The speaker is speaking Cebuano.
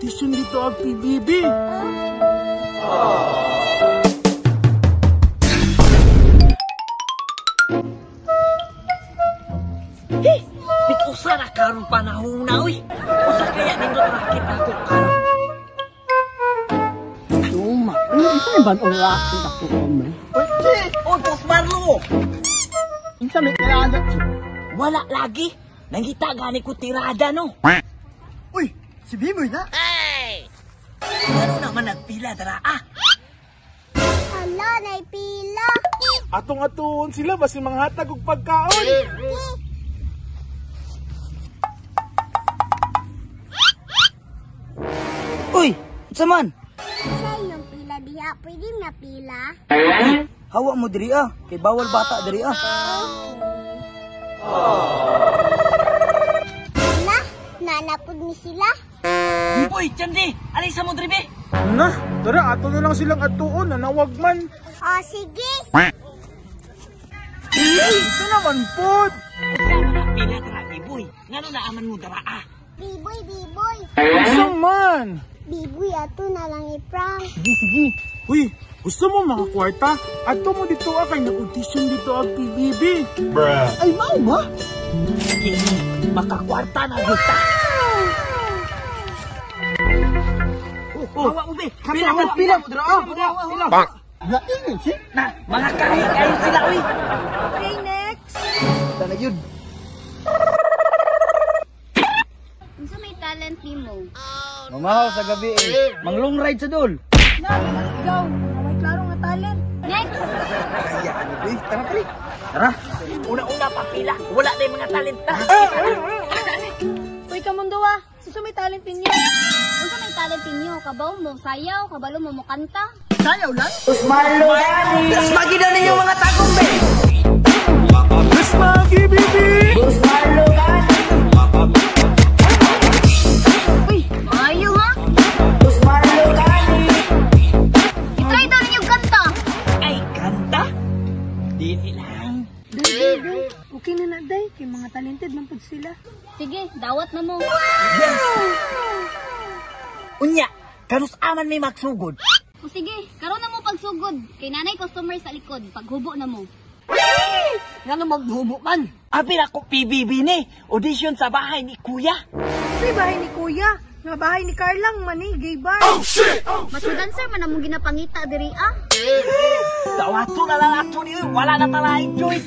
nag-audition dito ang PBB. Hey, bit-usa na karon panahon na, uy. Usa kaya nindot racket ako karon. Luma. Ano isa yung banong racket ako man? Uy, oh, Boss Marlo. Unsa may tirada? Wala lagi. Nangita gani ko tirada, no? Uy, si Biboy na. Ay! Ano naman nagpila, dara, ah? Hala, naipila. Atong atuon sila, basin manghatag og pagkaon. Uy, unsa man? Sa inyong pila diha, pwede na pila? Hawa mo diri ah, kay bawal bata diri ah. Na, nanapod ni sila. Biboy, Chandi, alay sa mo diri be. Na, tara ato na lang silang atuon, nanawag man. O, sige. Unsa naman pod? Unsa man ang pila dara, Biboy? Ngano naaman mo dara, ah? Biboy, Biboy. Unsa man? Biboy, ato na lang i-prank. Sige, sige. Uy, gusto mo mga kwarta? Ato mo dito ah, kay nag-audition dito ang PBB. Ay, mao ba? Kini, makakwarta na gyud ta. Oh, hawa mo be. Pila Pila, pila mo dira ah. Pila. Lain si. Na, mga kahi kayo sila, uy. Okay, next. Tana yun. Unsa may talent nimo? Mamahaw sa gabi eh. Mang long ride sa dol. Na, let's go. May klaro nga talent. Next. Ay, ano be? Tara pre. Tara. Una-una pa pila, wala na yung mga talenta. Uy, kamundo ah. Unsa may talent ninyo? Unsa may talent ninyo? Kabaw mo sayaw, kabalo mo mokanta. Sayaw lang. Usmalo gani. Mas daw ninyo mga tagong be. Mas magi, Bibi! Usmalo gani. Uy, maayo ha? Usmalo gani. I-try daw ninyo kanta. Ay, kanta? Dili lang. Day, day, day. Okay na na, day. Kay mga talented man pud sila. Sige, dawat na mo. Unya, kanus aman may magsugod. O sige, karon na mo pagsugod. Kay nanay customer sa likod, paghubo na mo. Ngano maghubo man? Abi na ko PBB ni, audition sa bahay ni Kuya. Sa bahay ni Kuya. Nga bahay ni Carlang man ni, gay bar. Macho dancer man among ginapangita diri ah. Dawato na lang ato ni, wala na talaing choice.